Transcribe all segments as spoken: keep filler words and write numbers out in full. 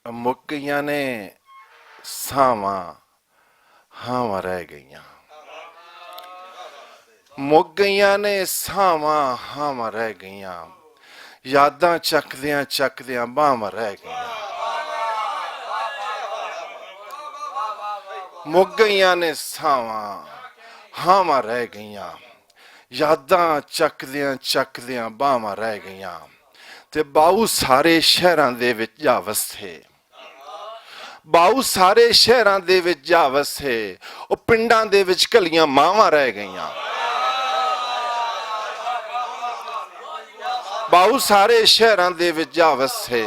مک گئیاں نے ساواں، ہاواں رہ گئیاں۔ مک گئیاں نے ساواں، ہاواں رہ گئیاں۔ یاداں چکدیاں چکدیاں باہواں رہ گئیاں۔ مک گئیاں نے ساواں، ہاواں رہ گئیاں۔ یاداں چکدیاں چکدیاں باہواں رہ گئیاں۔ تے باؤ سارے شہراں دے وچ جا وسے۔ باؤ سارے شہراں دے وچ جا وسے۔ او پنڈاں دے وچ کلیاں ماواں رہ گئیاں۔ باؤ سارے شہراں دے وچ جا وسے۔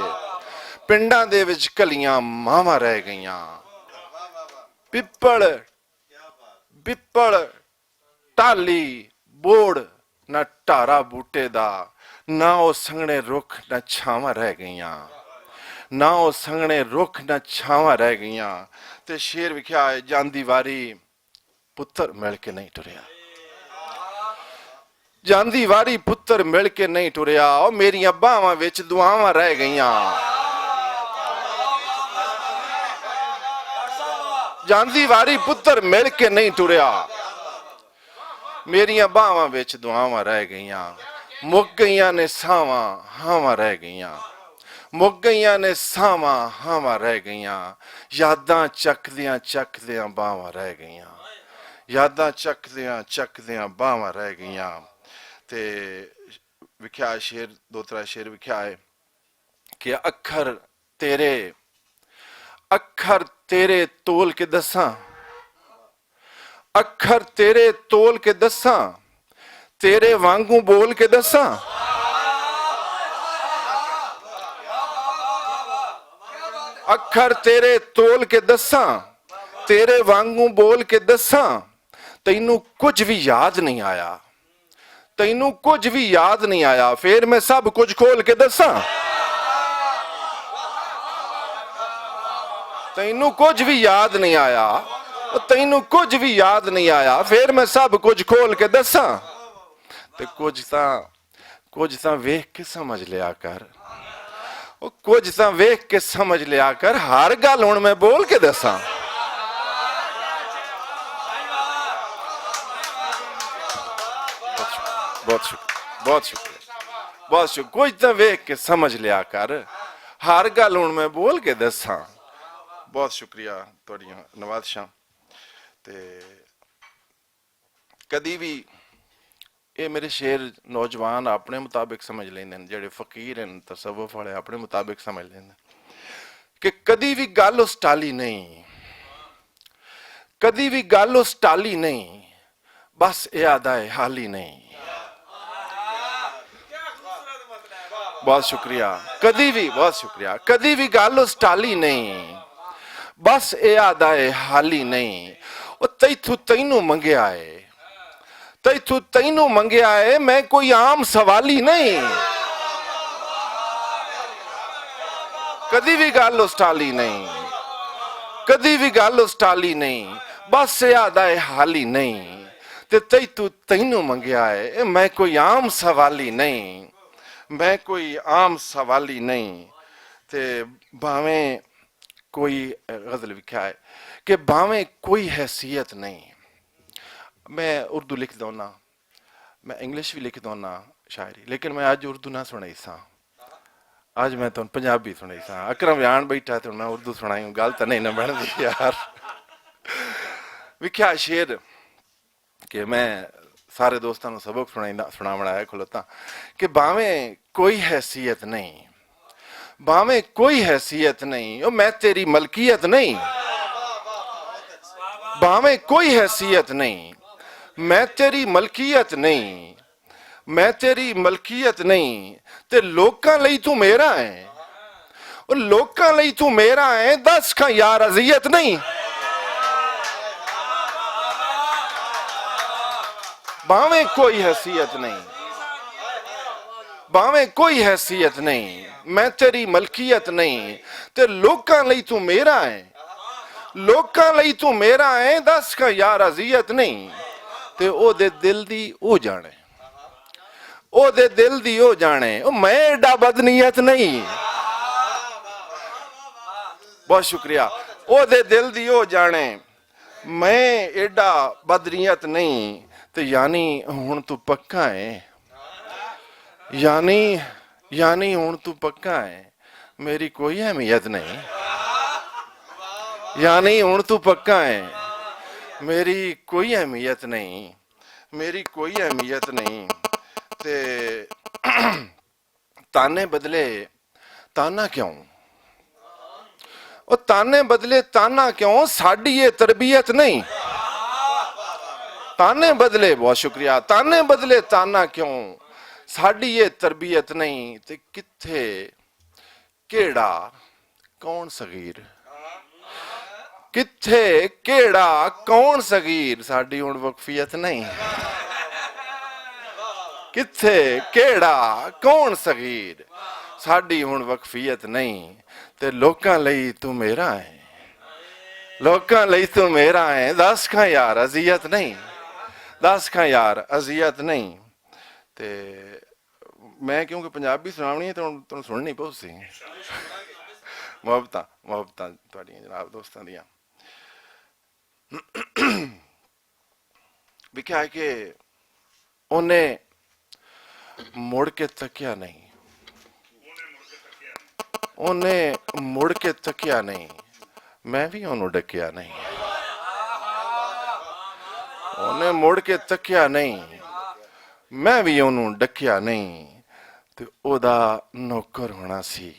پنڈاں دے وچ کلیاں ماواں رہ گئیاں۔ پپڑ، پپڑ، ٹالی، بوڑ، نہ ٹارا بوٹے دا، نہ او سنگنے رکھ نہ چھاواں رہ گئیاں۔ نہ او سنگنے رکھ نہ چھاواں رہ گئیاں۔ تے شیر وکھیا ہے، جاندی واری پتر مل کے نہیں ٹریا۔ جاندی واری پتر مل کے نہیں ٹریا، او میریاں باہواں وچ دعاواں رہ گئیاں۔ جاندی واری پتر مل کے نہیں ٹریا، میریاں باہواں وچ دعاواں رہ گئیاں۔ مک گئیاں نے ساواں، ہاواں رہ گئیاں۔ مک گئیاں نے ساواں، ہاواں رہ گئیاں۔ یاداں چکدیاں چکدیاں باہواں رہ گئیاں۔ یاداں چکدیاں چکدیاں باہواں رہ گئیاں۔ تے وکھیا شعر، دو ترا شعر وکھیا ہے کہ اکھر تیرے، اکھر تیرے تول کے دساں، اکھر تیرے تول کے دساں، تیرے وانگوں بول کے دساں۔ اکھر تیرے تول کے دساں، تیرے وانگوں بول کے دساں۔ تینوں کچھ بھی یاد نہیں آیا۔ تینوں کچھ بھی یاد نہیں آیا، پھر میں سب کچھ کھول کے دساں۔ تینوں کچھ بھی یاد نہیں آیا، تینوں کچھ بھی یاد نہیں آیا، پھر میں سب کچھ کھول کے دساں۔ تے کچھ تاں، کچھ تاں ویکھ کے سمجھ لیا کر۔ او کچھ تاں ویکھ کے سمجھ لیا کر، ہر گل ہن میں بول کے دساں۔ بہت شکریہ، بہت شکریہ، بہت شکریہ۔ کچھ تاں ویکھ کے سمجھ لیا کر، ہر گل ہن میں بول کے دساں۔ بہت شکریہ تہاڈیاں نوازشاں۔ تے کدی وی، اے میرے شعر نوجوان اپنے مطابق سمجھ لیندے نے، جڑے فقیر ہیں، تصوف والے اپنے مطابق سمجھ لیندے نے کہ کدی وی گل اس ٹالی نہیں، کدی وی گل اس ٹالی نہیں، بس اے آدا ہے حالی نہیں۔ بہت شکریہ۔ کدی وی، بہت شکریہ۔ کدی وی گل اس ٹالی نہیں، بس اے آدا ہے حالی نہیں۔ او تیتھوں تینوں منگیا ہے، تیتھوں تینوں منگیا ہے، میں کوئی عام سوالی نہیں۔ کدی وی گل اس ٹالی نہیں، کدی وی گل اس ٹالی نہیں، بس اے آدا ہے حالی نہیں۔ تے تیتھوں تینوں منگیا ہے، میں کوئی عام سوالی نہیں، میں کوئی عام سوالی نہیں۔ تے بھاویں کوئی، غزل وکھیا ہے کہ بھاویں کوئی حیثیت نہیں۔ میں اردو لکھ دونا، میں انگلش بھی لکھ دونا شاعری، لیکن میں اج اردو نہ سنائی سا۔ اج میں تہن پنجابی سنائی سا۔ اکرم جان بیٹھا تے میں اردو سنائی ہوں، گل تے نہیں نہ بندی یار۔ وکھیا شعر کہ میں سارے دوستاں نوں سبق سنائیندا، سناوݨ آیا کھلوتا کہ بھاویں کوئی حیثیت نہیں، بھاویں کوئی حیثیت نہیں، او میں تیری ملکیت نہیں۔ بھاویں کوئی حیثیت نہیں، میں تیری ملکیت نہیں، میں تیری ملکیت نہیں، تے لوکاں لئی تو میرا ہے۔ او لوکاں لئی تو میرا ہے، دس کھاں یار اذیت نہیں۔ بھاویں کوئی حیثیت نہیں، بھاویں کوئی حیثیت نہیں، میں تیری ملکیت نہیں، تے لوکاں لئی تو میرا ہے، لوکاں لئی تو میرا ہے، دس کھاں یار اذیت نہیں۔ تے او دے دل دی او جانے، او دے دل دی او جانے، او میں ایڈا بدنیت نہیں۔ بہت شکریہ۔ او دے دل دی او جانے، میں ایڈا بدنیت نہیں۔ تے یعنی ہن تو پکا ہے، یعنی یعنی ہن تو پکا ہے، میری کوئی اہمیت نہیں۔ یعنی ہن تو پکا ہے، میری کوئی اہمیت نہیں، میری کوئی اہمیت نہیں۔ تے تانے بدلے، تانا کیوں؟ او تانے بدلے تانا کیوں؟ ساڈی یہ تربیت نہیں۔ تانے بدلے، بہت شکریہ، تانے بدلے تانا کیوں؟ ساڈی یہ تربیت نہیں۔ تے کتھے، کیڑا، کون صغیر؟ کتھے، کیڑا، کون صغیر؟ ساڈی ہن وقفیت نہیں۔ کتھے، کیڑا، کون صغیر؟ ساڈی ہن وقفیت نہیں۔ تے لوکاں لئی تو میرا ہے، لوکاں لئی تو میرا ہے۔ دس کھاں یار اذیت نہیں، دس کھاں یار اذیت نہیں۔ تے میں کیونکہ پنجابی سناونی ہے، تانوں، تانوں سننی پوسی۔ محبتاں، محبتاں تہاڈیاں جناب دوستاں دیاں۔ وکھیا ہے کہ اونے مڑ کے تکیا نہیں، اونے مڑ کے تکیا نہیں، میں بھی اونوں ڈکیا نہیں۔ اونے مڑ کے تکیا نہیں، میں بھی اونوں ڈکیا نہیں۔ تے او دا نوکر ہونا سی،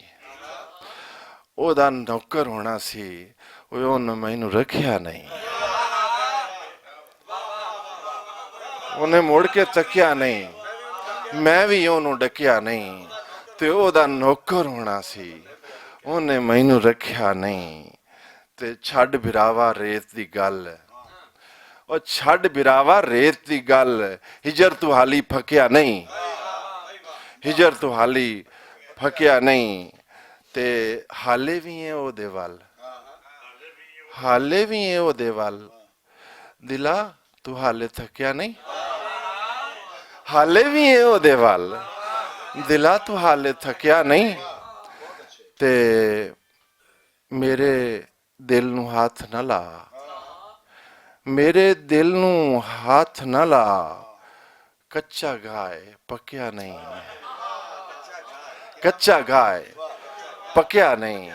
او دا نوکر ہونا سی، او اون مینوں رکھیا نہیں۔ اونے مڑ کے تکیا نہیں، میں بھی اونوں ڈکیا نہیں۔ تے او دا نوکر ہونا سی، اونے مینوں رکھیا نہیں۔ تے چھڈ بھراوا ریت دی گل، او چھڈ بھراوا ریت دی گل، ہجر تو حالی پھکیا نہیں، ہجر تو حالی پھکیا نہیں۔ تے حالے وی اے او دے ول، حالے وی اے او دے ول، دلا تو حالے تھکیا نہیں، حالے وی اے او دے ول، دلا تو حالے تھکیا نہیں۔ تے میرے دل نوں ہاتھ نہ لا، میرے دل نوں ہاتھ نہ لا، کچا گائے پکیا نہیں، کچا گائے پکیا نہیں۔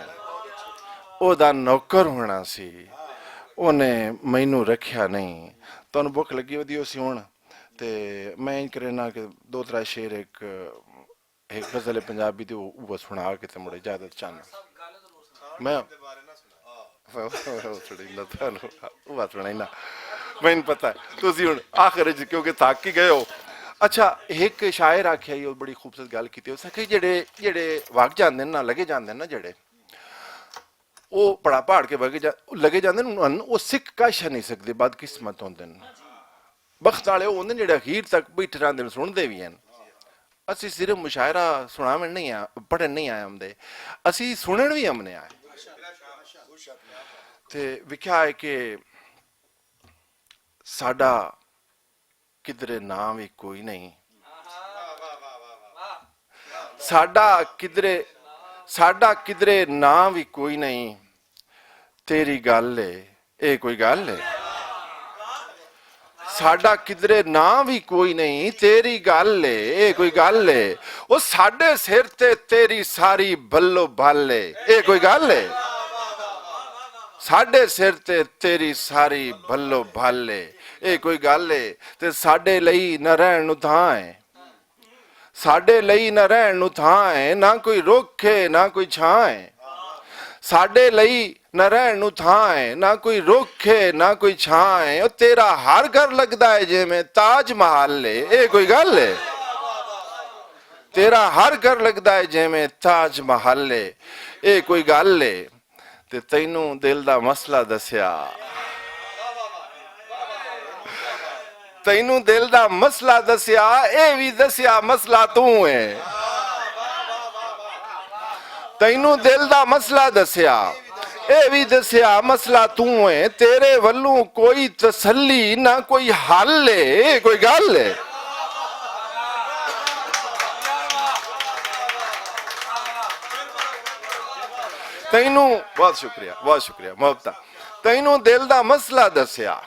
او دا نوکر ہونا سی، اونے مینوں رکھیا نہیں۔ تانوں بھوک لگی ودی ہو سی ہن، تے میں ان کرنا کہ دو ترا شعر ایک ایک غزل پنجابی تے او، او سنا کے تے مڑے اجازت چاہنا۔ میں، او سنا ہی نہ تھانوں، او سنا ہی نہ۔ مینوں پتہ ہے، تسی ہن آخر وچ کیونکہ تھک ہی گئے ہو۔ اچھا، ایک شاعر آکھیا ہی، او بڑی خوبصورت گل کیتی، اس نے کہ جڑے، جڑے وگ جاندے نا، لگے جاندے نا جڑے، او پڑا پہاڑ کے وگے جا-، لگے جاندے نا، انہاں نوں او سکھ کش نہیں سکدے، بدقسمت ہوندے نے۔ بخت والے او ہوندے نے جڑے اخیر تک بیٹھے رہندے نے، سنتے بھی ہیں۔ اسی صرف مشاعرہ سناون نہیں آ، پڑھن نہیں آئے ہوندے، اسی سنن بھی امنے آئے۔ تے وکھیا ہے کہ ساڈا کدرے ناں وی کوئی نہیں، ساڈا کدرے، ساڈا کدرے ناں وی کوئی نہیں۔ تیری گل ہے، اے کوئی گل ہے؟ ساڈا کدرے ناں وی کوئی نہیں، تیری گل ہے، اے کوئی گل ہے؟ او ساڈے سر تے تیری ساری بلو بل ہے، اے کوئی گل ہے؟ ساڈے سر تے تیری ساری بلو بل ہے، اے کوئی گل ہے؟ تے ساڈے لئی نہ رہن نوں تھاں ہے، ساڈے لئی نہ رہن نوں تھاں ہے، نہ کوئی رکھ ہے، نہ کوئی چھاں ہے۔ ساڈے لئی نہ رہن نوں تھاں ہے، نہ کوئی رکھ ہے، نہ کوئی چھاں ہے۔ او تیرا ہر گھر لگدا ہے جویں تاج محل ہے، اے کوئی گل ہے؟ تیرا ہر گھر لگدا ہے جویں تاج محل ہے، اے کوئی گل ہے؟ تے تینوں دل دا مسئلہ دسیا، تینوں دل دا مسئلہ دسیا، اے وی دسیا مسئلہ توں ہے۔ تینوں دل دا مسئلہ دسیا، اے وی دسیا مسئلہ توں ہے۔ تیرے ولوں کوئی تسلی نہ کوئی حل ہے، اے کوئی گل ہے؟ تینوں، بہت شکریہ، بہت شکریہ، محبتہ۔ تینوں دل دا مسئلہ دسیا،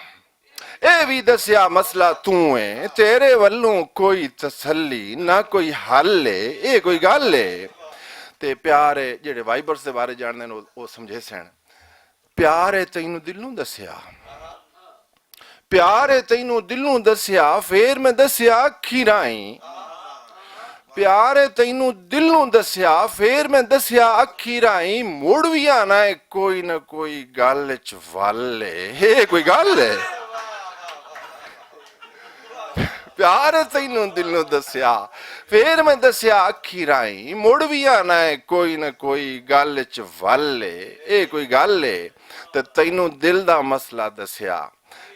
اے وی دسیا مسئلہ توں ہے، تیرے ولوں کوئی تسلی، نہ کوئی حل ہے، اے کوئی گل ہے؟ تے پیار ہے، جڑے وائبرز دے بارے جاننے نے، او، او سمجھے سن۔ پیار ہے تینوں دلوں دسیا، پیار ہے تینوں دلوں دسیا، فیر میں دسیا اکھی راہیں۔ پیار ہے تینوں دلوں دسیا، فیر میں دسیا اکھی راہیں، مڑ وی آنا ہے کوئی نہ کوئی گل چ ول ہے۔ اے کوئی گل ہے؟ پیار ہے تینوں دلوں دسیا، فیر میں دسیا اکھی راہیں، مڑ وی آنا ہے کوئی نہ کوئی گل چ ول ہے۔ اے کوئی گل ہے؟ تے تینوں دل دا مسئلہ دسیا،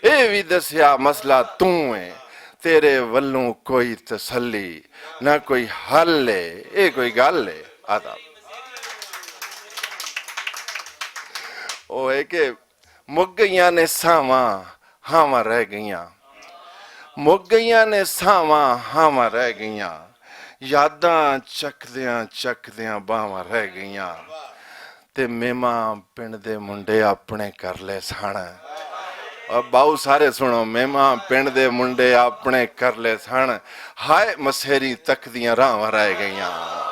اے وی دسیا مسئلہ توں ہے، تیرے ولوں کوئی تسلی، نہ کوئی حل ہے، اے کوئی گل ہے؟ آداب۔ او ہے کہ مک گئیاں نے ساواں، ہاواں رہ گئیاں۔ مک گئیاں نے ساواں، ہاواں رہ گئیاں۔ یاداں چکدیاں چکدیاں باواں رہ گئیاں۔ تے میماں پنڈ دے منڈے اپنے کر لے سن۔ اور باؤ سارے سنو، میماں پنڈ دے منڈے اپنے کر لے سن۔ ہائے مسیری تک دیاں راہواں رہ گئیاں۔